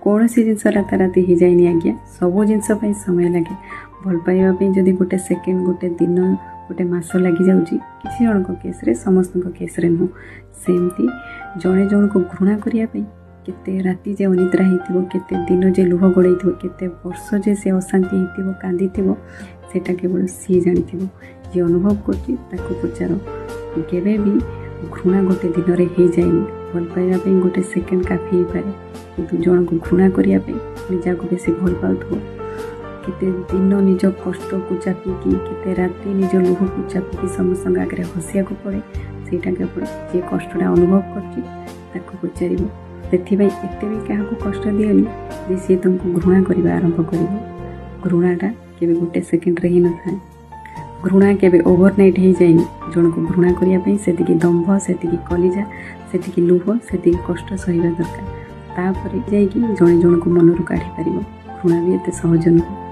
କୌଣସି ଜିନିଷ ରାତାରାତି ହେଇଯାଏନି ଆଜ୍ଞା। ସବୁ ଜିନିଷ ପାଇଁ ସମୟ ଲାଗେ। ଭଲ ପାଇବା ପାଇଁ ଯଦି ଗୋଟେ ସେକେଣ୍ଡ, ଗୋଟେ ଦିନ, ଗୋଟେ ମାସ ଲାଗିଯାଉଛି କିଛି ଜଣଙ୍କ କେସ୍ରେ, ସମସ୍ତଙ୍କ କେସ୍ରେ ନୁହଁ, ସେମିତି ଜଣେ ଜଣକୁ ଘୃଣା କରିବା ପାଇଁ କେତେ ରାତି ଯେ ଅନିଦ୍ରା ହେଇଥିବ, କେତେ ଦିନ ଯେ ଲୁହ ଗଡ଼େଇଥିବ, କେତେ ବର୍ଷ ଯେ ସେ ଅଶାନ୍ତି ହେଇଥିବ, କାନ୍ଦିଥିବ, ସେଇଟା କେବଳ ସିଏ ଜାଣିଥିବ। ଯିଏ ଅନୁଭବ କରୁଛି ତାକୁ ପଚାର। କେବେ ବି ଘୃଣା ଗୋଟେ ଦିନରେ ହେଇଯାଏନି। ଭଲ ପାଇବା ପାଇଁ ଗୋଟେ ସେକେଣ୍ଡ କାଫି ହେଇପାରେ, କିନ୍ତୁ ଜଣକୁ ଘୃଣା କରିବା ପାଇଁ, ଯାହାକୁ ବେଶୀ ଭଲ ପାଉଥିବ, କେତେ ଦିନ ନିଜ କଷ୍ଟକୁ ଚାପିକି, କେତେ ରାତି ନିଜ ଲୁହକୁ ଚାପିକି ସମସ୍ତଙ୍କ ଆଗରେ ହସିବାକୁ ପଡ଼େ, ସେଇଟା କେବଳ ଯିଏ କଷ୍ଟଟା ଅନୁଭବ କରୁଛି ତାକୁ ପଚାରିବ। ସେଥିପାଇଁ ଏତେ ବି କାହାକୁ କଷ୍ଟ ଦିଅନି ଯେ ସିଏ ତୁମକୁ ଘୃଣା କରିବା ଆରମ୍ଭ କରିବ। ଘୃଣାଟା କେବେ ଗୋଟେ ସେକେଣ୍ଡରେ ହେଇନଥାଏ। ଘୃଣା କେବେ ଓଭରନାଇଟ୍ ହେଇଯାଏନି। ଜଣକୁ ଘୃଣା କରିବା ପାଇଁ ସେତିକି ଦମ୍ଭ, ସେତିକି କଲିଜା, ସେତିକି ଲୁହ, ସେତିକି କଷ୍ଟ ସହିବା ଦରକାର। ତାପରେ ଯାଇକି ଜଣେ ଜଣକୁ ମନରୁ କାଢ଼ିପାରିବ। ଘୃଣା ବି ଏତେ ସହଜ ନୁହେଁ।